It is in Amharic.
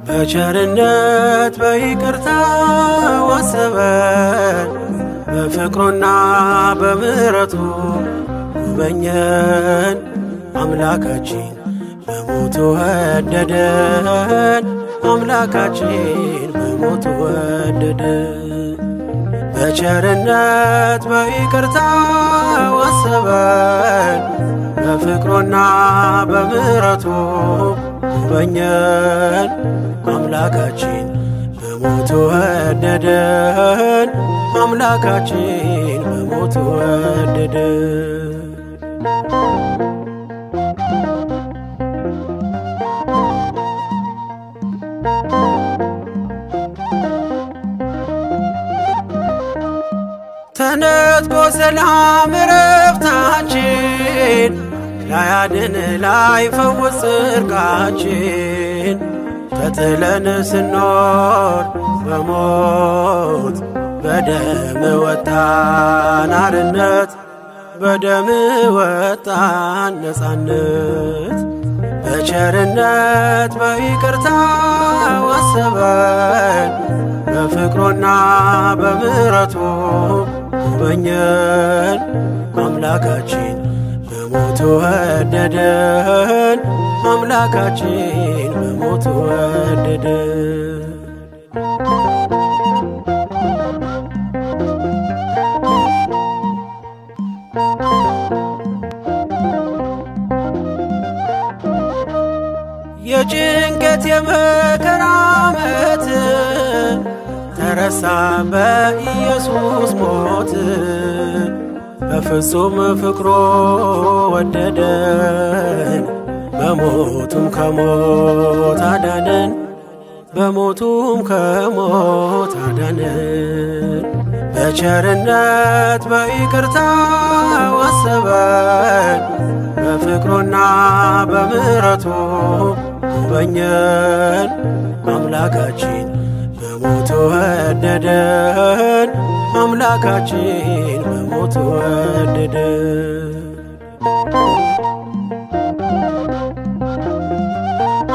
በቸርነት በይቅርታ አሰበን፣ በፍቅሩና በምሕረቱ ጎበኘን። አምላካችን በሞቱ ወደደን፣ አምላካችን በሞቱ ወደደን። በቸርነት በይቅርታ አሰበን፣ በፍቅሩና በምሕረቱ ጎበኘን። አምላካችን በሞቱ ወደደን፣ አምላካችን በሞቱ ወደደን። ተነጥቆ ሰላም እረፍታችን፣ ላያድን ላይፈውስ ጽድቃችን፣ ተጥለን ስኖር በሞት በደም ወጣን አርነት፣ በደም ወጣን ነፃነት። በቸርነት በይቅርታ አሰበን፣ በፍቅሩና በምሕረቱ ጎበኘን። አምላካችን በሞቱ ወደደን፣ አምላካችን በሞቱ ወደደን። የጭንቀት የመከራ ዓመት ተረሳ በኢየሱስ ሞት። በፍጹም ፍቅሮ ወደደን፣ በሞቱም ከሞት አዳነን፣ በሞቱም ከሞት አዳነን። በቸርነት በይቅርታ አሰበን፣ በፍቅሩና በምሕረቱ ጎበኘን። አምላካችን በሞቱ ወደደን፣ አምላካችን በሞቱ ወደደን።